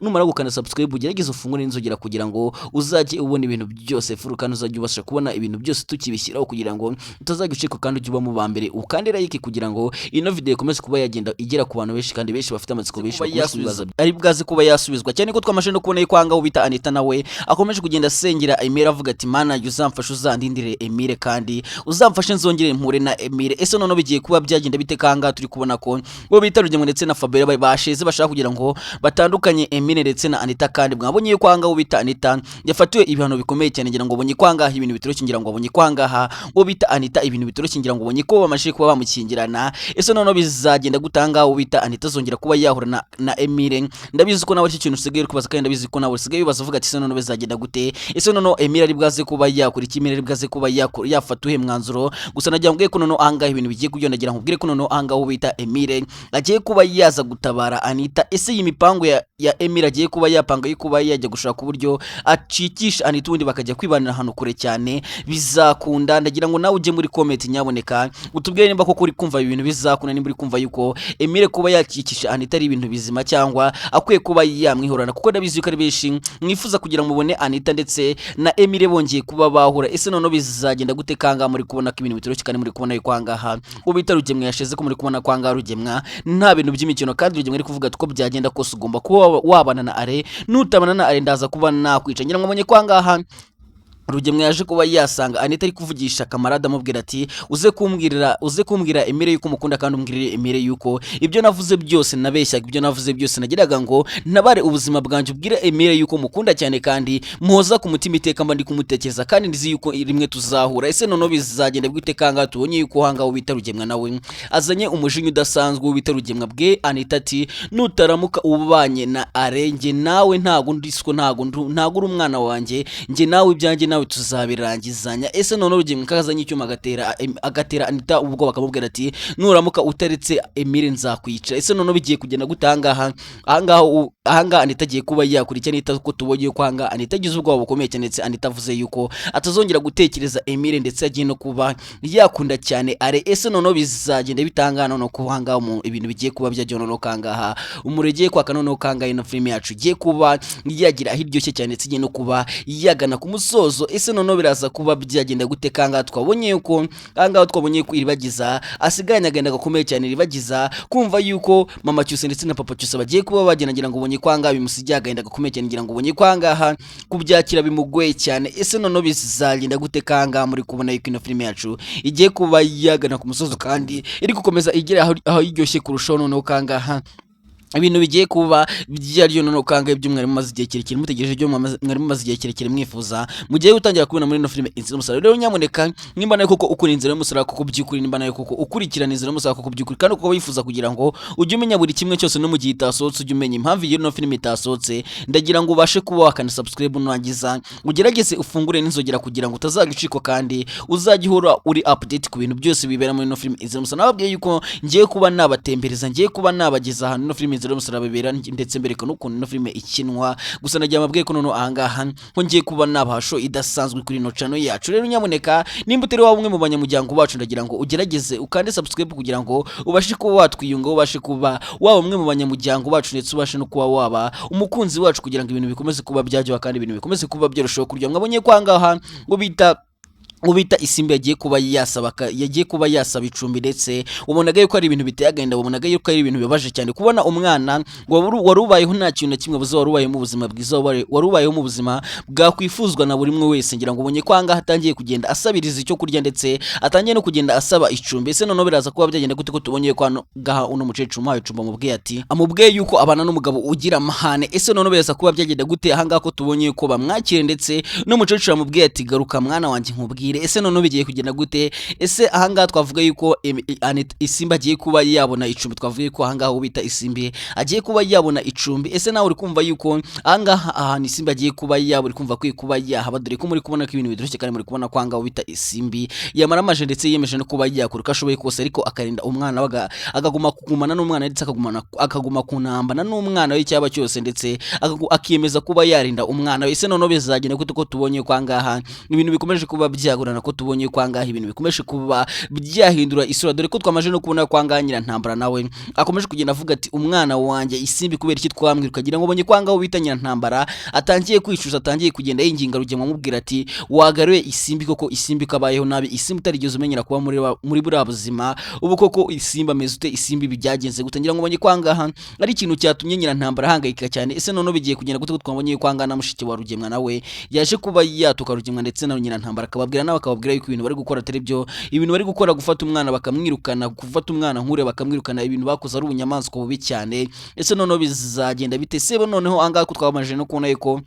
Numara gukanda subscribe, ugerageze ufungure n'inzogera kugira ngo uzajye ubona ibintu byose full, kandi uzajye ubasha kubona ibintu byose tukibishyiraho, kugira ngo utazajya ucikwa, kandi ujye uba mu ba mbere. Ukande like kugira ngo ino video ikomeze kuba yagenda igera ku bantu benshi, kandi benshi bafite amatsiko, benshi bakomeze kubibaza ari bwaze kuba yasubizwa cyane, ko twamaze no kubona yuko ahangaha bita Anita nawe akomeje kugenda asengera Emile, avuga ati: "Mana jya uzamfashe, uzandindire Emile, kandi uzamfashe nzongere mpure na Emile." Ese noneho bigiye kuba byagenda bite kanga turi kubona ko bo bita Rugemo ndetse na Fabiola basheze bashaka kugira ngo batandukanye Emile ndetse na Anita? Kandi mwabonye yuko ahangaha bita Anita yafatiwe ibihano bikomeye cyane. Ngira ngo ubonye ko ahangaha ibintu bitoroshye, ngira ngo ubonye ko ahangaha uwo bita Anita ibintu bitoroshye, ngira ngo ubonye ko bamaze kuba bamukingirana. Ese noneho bizagenda gutanga uwo bita Anita azongera kuba yahura na Emile? Ndabizi ko nawe aricyo kintu usigaye uri kubaza, kandi ndabizi ko nawe usigaye wibaza uvuga ati: "Ese noneho bizagenda gute? Ese noneho Emile ari bwaze kuba yakora iki? Emile ari bwaze kuba yakora, yafata uhe mwanzuro?" Gusa nagira ngo ko noneho ahangaha ibintu bigiye kugenda, nagira ngo nkubwire ko noneho ahangaha uwo bita Emile agiye kuba yaza gutabara Anita. Ese iyi mipango ya Emile agiye kuba yapanga yo kuba yajya gushaka uburyo acikisha Anita, ubundi bakajya kwibanira ahantu kure cyane, bizakunda? Ndagira ngo nawe ujye muri comment nyaboneka utubwire nimba koko uri kumva ibintu bizakunda, nimba uri kumva yuko Emile kuba yakikisha Anita ari ibintu bizima, cyangwa akwiye kuba yamwihorana, kuko ndabizi yuko ari benshi mwifuza kugira ngo mubone Anita ndetse na Emile bongeye kuba bahura. Ese noneho bizagenda gute kanga muri kubona ko ibintu bitoroshye, kandi muri kubona yuko ahangaha uwo bita Rugemwa yashize, ko muri kubona ko ahangaha Rugemwa nta bintu by'imikino, kandi Rugemwa ari kuvuga ati: "Ko byagenda kose ugomba kuba wabana na Are, nutabana na Are ndaza kuba nakwica." Ngira ngo mubonye ko ahangaha Rugemwa yaje kuba yasanga Anita ari kuvugisha kamarade, amubwira ati: "Uze kumbwirira, uze kumbwira Emile yuko umukunda, kandi umbwirire Emile yuko ibyo navuze byose nabeshyaga, ibyo navuze byose nagiraga ngo ntabare ubuzima bwanjye. Ubwire Emile yuko mukunda cyane, kandi muhoza ku mutima iteka, mba ndi kumutekereza, kandi nzi yuko rimwe tuzahura." Ese noneho bizagenda bwite kanga tubonye yuko hangaho bita Rugemwa nawe azanye umujinya udasanzwe? Bita Rugemwa bwe Anita ati: "Nutaramuka ubanye na Arenge nawe, ntago ndiswo, ntago uri umwana wanjye, njye nawe ibyanjye nawe tuzabirangizanya." Ese noneho Rugemwa kazanye icyuma agatera Anita ubwoba, akamubwira ati: "Nuramuka utaretse Emile nzakwica." Ese noneho bigiye kugenda gute ahangaha? Ahangaha Anita agiye kuba yakora icyo? Anita ko tubonye ko ahangaha Anita agize ubwoba bukomeye cyane, ndetse Anita avuze yuko atazongera gutekereza Emile, ndetse agiye no kuba yakunda cyane Are. Ese noneho bizagenda bitanga noneho ko ahangaha ibintu bigiye kuba byajya noneho kangaha umurege kwaka, noneho kangaha ino filime yacu igiye kuba yagira aho iryoshye cyane, ndetse igiye no kuba yagana ku musozo? Ese noneho biraza kuba byagenda gute kangaha twabonye yuko ahangaha twabonye ko Iribagiza asigaranye agahinda gakomeye cyane? Iribagiza kumva yuko mama Cyusa ndetse na papa Cyusa bagiye kuba bagenda, ngira ngo ubonye ko ahangaha bimusigiye agahinda gakomeye cyane, ngira ngo ubonye ko ahangaha kubyakira bimugoye cyane. Ese noneho bizagenda gute kangaha muri kubona yuko ino filime yacu igiye kuba yagana ku musozo, kandi iri gukomeza igera aho iryoshye kurushaho? Noneho kangaha ibintu bigiye kuba byaryo, noneho kangahe ibyo mwari mumaze igihe kirekire mutegereje, ibyo mwari mumaze igihe kirekire mwifuza, mugiye gutangira kubona muri ino filime Inzira y'Umusaraba. Rero nyamuneka, nimba nawe koko ukora Inzira y'Umusaraba koko by'ukuri, nimba nawe koko ukurikirana Inzira y'Umusaraba koko by'ukuri, kandi ukaba wifuza kugira ngo ujye umenya buri kimwe cyose, no mu gihe itasohotse ujye umenya impamvu iyo ino filime itasohotse, ndagira ngo ubashe kuba wakanda subscribe, nurangiza ugerageze ufungure n'inzogera kugira ngo utazagicikwa, kandi uzajye uhora uri update ku bintu byose bibera muri ino filime Inzira y'Umusaraba. Nababwiye yuko ngiye kuba nabatembereza, ngiye kuba nabageza ahantu ino filime Inzira y'Umusaraba ibera, ndetse mbereka n'ukuntu ino filime ikinwa. Gusa nagira amabwiye ko noneho ahangaha ko ngiye kuba nabaha show idasanzwe kuri ino channel yacu. Rero nyamuneka, nimba utari waba umwe mu banyamuryango bacu, ndagira ngo ugerageze ukande subscribe kugira ngo ubashe kuba watwiyunga, ubashe kuba waba umwe mu banyamuryango bacu, ndetse ubashe no kuba waba umukunzi wacu, kugira ngo ibintu bikomeze kuba byaryoha, kandi ibintu bikomeze kuba byarushaho kuryoha. Mwabonye ko ahangaha ngo bita ubita Isimbi yagiye kuba yasaba yagiye kuba yasaba icumbi, ndetse ubonaga yuko ari ibintu biteye agahinda, wabonaga yuko ari ibintu bibabaje cyane kubona umwana wari ubayeho nta kintu na kimwe abuze, wari ubayeho mu buzima bwiza, wari ubayeho mu buzima bwakwifuzwa na buri umwe wese. Ngira ngo ubonye ko ahangaha atangiye kugenda asabiriza icyo kurya, ndetse atangiye no kugenda asaba icumbi. Ese noneho biraza kuba byagenda gute, ko tubonye ko hano ngaha uno mukecuru umuhaye icumbi amubwiye ati, amubwiye yuko abana n'umugabo ugira amahane? Ese noneho biraza kuba byagenda gute ahangaha, ko tubonye ko bamwakire, ndetse n'umukecuru amubwiye ati: "Garuka mwana wanjye nkubwire"? Mbabwire, ese noneho bigiye kugenda gute? Ese ahangaha twavuga yuko Isimbi agiye kuba yabona icumbi? Twavuga yuko ahangaha uwo bita Isimbi agiye kuba yabona icumbi. Ese nawe uri kumva yuko ahangaha ahantu Isimbi agiye kuba yaba, uri kumva akwiye kuba yahaba? Dore ko muri kubona ko ibintu biryoshye, kandi muri kubona ko ahangaha uwo bita Isimbi yamaramaje, ndetse yiyemeje no kuba yakora uko ashoboye kose, ariko akarinda umwana we, akaguma kugumana n'umwana, ndetse akaguma kunambana n'umwana we icyaba cyose, ndetse akiyemeza kuba yarinda umwana we. Ese noneho bizagenda gute, ko tubonye ko ahangaha ibintu bikomeje kuba byagorana, ko tubonye ko ahangaha ibintu bikomeje kuba byahindura isura? Dore ko twamaze no kubona ko ahangaha Nyirantambara nawe akomeje kugenda avuga ati: "Umwana wanjye Isimbi, kubera iki twamwiruka?" Ngo ubonye ko ahangaha bita Nyirantambara atangiye kwicuza, atangiye kugenda yinginga Rugema, amubwira ati: "Wagaruye Isimbi koko? Isimbi kabayeho nabi, Isimbi utarigeze umenyera kuba muri buriya buzima, ubu koko Isimbi ameze ute? Isimbi ibi byagenze gute?" Ngira ngo ubonye ko ahangaha ari ikintu cyatumye Nyirantambara ahangayika cyane. Ese noneho bigiye kugenda gute, ko twabonye ko ahangaha na mushiki wa Rugemwa nawe yaje kuba yatuka Rugemwa ndetse na Nyirantambara, akababwira nawe akababwira yuko ibintu bari gukora atari byo, ibintu bari gukora, gufata umwana bakamwirukana, gufata umwana nkure bakamwirukana, ibintu bakoze ari ubunyamaswa bubi cyane? Ese noneho bizagenda bite? Se noneho ahangaha ko twabamaje no kubona yuko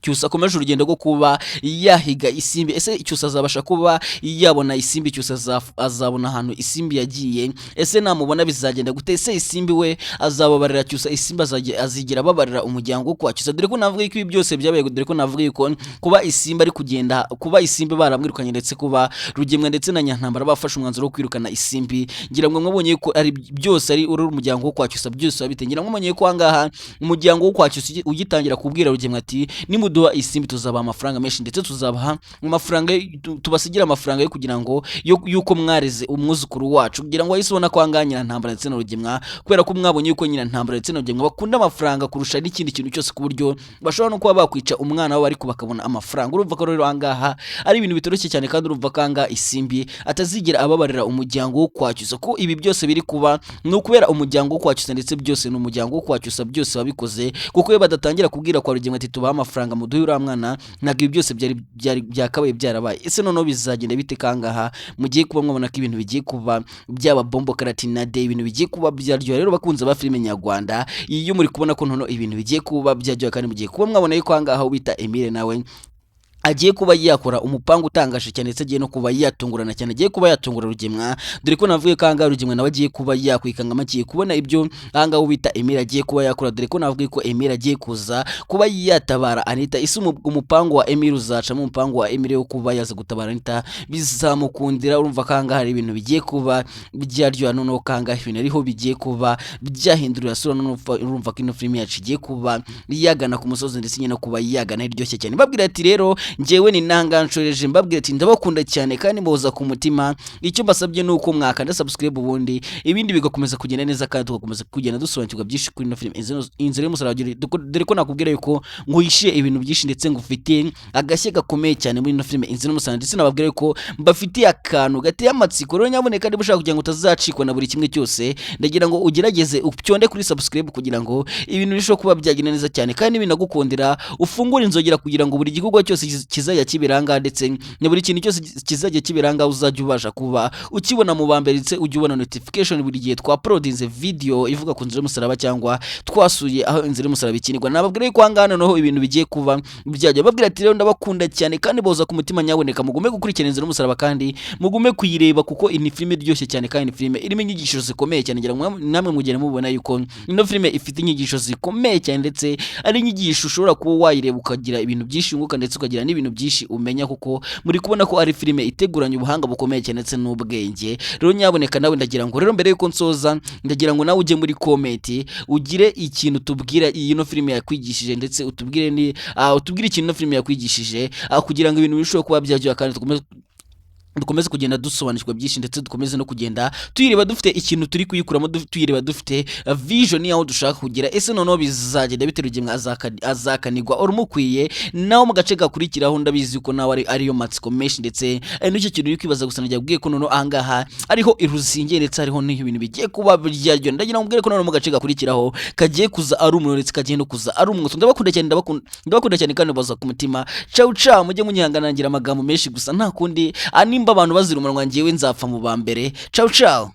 Cyusa akomeje urugendo rwo kuba yahiga Isimbi, ese Cyusa azabasha kuba yabona Isimbi? Cyusa azabona ahantu Isimbi yagiye? Ese namubona bizagenda gute? Ese Isimbi we azababarira Cyusa? Isimbi azigera ababarira umuryango wo kwa Cyusa? Dore ko navuga ko ibi byose byabaye, dore ko navuga yuko kuba Isimbi ari kugenda, kuba Isimbi baramwirukanye, ndetse kuba Rugemwa ndetse na Nyantambara bafashe umwanzuro wo kwirukana Isimbi, ngira ngo mwabonye ko ari byose ari uri umuryango wo kwa Cyusa byose wabite. Ngira ngo mwabonye ko ahangaha umuryango wo kwa Cyusa ugitangira kubwira Rugemwa ati: "Nimuduha Isimbi tuzabaha amafaranga menshi, ndetse tuzabaha amafaranga tubasigira amafaranga yo kugira ngo yuko mwareze umwuzukuru wacu," kugira ngo wahise ubona ko ahangaha Nyirantambara ndetse na Rugemwa, kubera ko mwabonye yuko Nyirantambara ndetse na Rugemwa bakunda amafaranga kurusha n'ikindi kintu cyose, ku buryo bashobora no kuba bakwica umwana wabo ariko bakabona amafaranga. Urumva ko rero ahangaha ari ibintu bitoroshye cyane, kandi urumva ko ahangaha Isimbi atazigera ababarira umuryango wo kwa Cyusa, ko ibi byose biri kuba ni ukubera umuryango wo kwa Cyusa, ndetse byose ni umuryango wo kwa Cyusa byose wabikoze, kuko iyo badatangira kubwira kwa Rugemwa ati: "Tubahe amafaranga, muduhe uriya mwana," ntabwo ibi byose byari byakabaye byarabaye. Ese noneho bizagenda bite kangaha mugiye kuba mwabona ko ibintu bigiye kuba byaba bombo karatinade, ibintu bigiye kuba byaryoha? Rero bakunze ba filime nyarwanda, iyo muri kubona ko noneho ibintu bigiye kuba byaryoha, kandi mugiye kuba mwabona yuko ahangaha bita Emile nawe agiye kuba yakora umupangu utangaje cyane, ndetse agiye no kuba yatungurana cyane, agiye kuba yatungura Rugemwa. Dore ko navuye ko ahangaha Rugemwa nawe agiye kuba yakwikangama, agiye kubona ibyo ahangaha bita Emile agiye kuba yakora. Dore ko navuye ko Emile agiye kuza kuba yatabara Anita. Ese umupangu wa Emile uzacamo? Umupangu wa Emile wo kuba yaza gutabara Anita bizamukundira? Urumva ko ahangaha hari ibintu bigiye kuba byaryoha. Noneho kangaha ibintu ariho bigiye kuba byahindurira sura. Noneho urumva ko ino filime yacu igiye kuba yagana ku musozi, ndetse nyine no kuba yagana iryoshye cyane. Mbabwira ati rero njyewe ni nanga nshoreje, mbabwira ati ndabakunda cyane kandi mboza ku mutima. Icyo mbasabye ni uko mwakanda subscribe, ubundi ibindi bigakomeza kugenda neza, kandi tugakomeza kugenda dusobanukirwa byinshi kuri ino filime Inzira y'Umusaraba. Dore ko nakubwira yuko nguhishiye ibintu byinshi, ndetse ngufitiye agashya gakomeye cyane muri ino filime Inzira y'Umusaraba, ndetse nababwira yuko mbafitiye akantu gateye amatsiko. Rero nyabuneka, niba ushaka kugira ngo utazacikwa na buri kimwe cyose, ndagira ngo ugerageze ucyonde kuri subscribe kugira ngo ibintu birusheho kuba byagenda neza cyane, kandi binagukundira ufungure inzogera kugira ngo buri gikorwa cyose kizajya kibiranga, ndetse na buri kintu cyose kizajya kibiranga uzajya ubasha kuba ukibona mu ba mbere, ndetse ujye ubona notification buri gihe twauploadinze video ivuga ku Nzira y'Umusaraba cyangwa twasuye aho Inzira y'Umusaraba ikinirwa. Nababwira yuko ahangaha noneho ibintu bigiye kuba byajya. Babwira ati rero ndabakunda cyane kandi boza ku mutima. Nyaboneka mugume gukurikirana Inzira y'Umusaraba kandi mugume kuyireba, kuko iyi ni filime iryoshye cyane, kandi ni filime irimo inyigisho zikomeye cyane. Ngira ngo namwe mugenda mubona yuko ino filime ifite inyigisho zikomeye cyane, ndetse ari inyigisho ushobora kuba wayireba ukagira ibintu byinshi wunguka, ndetse ukagira n'ibintu byinshi umenya, kuko muri kubona ko ari filime iteguranye ubuhanga bukomeye cyane ndetse n'ubwenge. Rero nyaboneka nawe, ndagira ngo rero mbere yuko nsoza, ndagira ngo nawe ujye muri comment ugire ikintu tubwira iyi ino filime yakwigishije, ndetse utubwire ikintu ino filime yakwigishije, kugira ngo ibintu birusheho kuba byaryoha, kandi dukomeze kugenda dusobanukirwa byinshi, ndetse dukomeze no kugenda tuyireba dufite ikintu turi kuyikuramo, tuyireba dufite vision y'aho dushaka kugera. Ese noneho bizagenda bite? Rugemwa azakanigwa urumukwiye nawe mu gace gakurikiraho? Ndabizi ko nawe ariyo matsiko menshi, ndetse ari nicyo kintu uri kwibaza. Gusa nagira kubwiye ko noneho ahangaha ariho iruzingiye, ndetse hariho n'ibintu bigiye kuba byaryo. Ndagira ngo mbwire ko noneho mu gace gakurikiraho kagiye kuza ari umuriro, ndetse kagiye no kuza ari umwotsi. Ndabakunda cyane, ndabakunda cyane kandi baza ku mutima. Ciao ciao, mujye munyihanganira amagambo menshi, gusa nta kundi. Nimba abantu bazira umunwa, njyewe nzapfa mu ba mbere. Ciao ciao.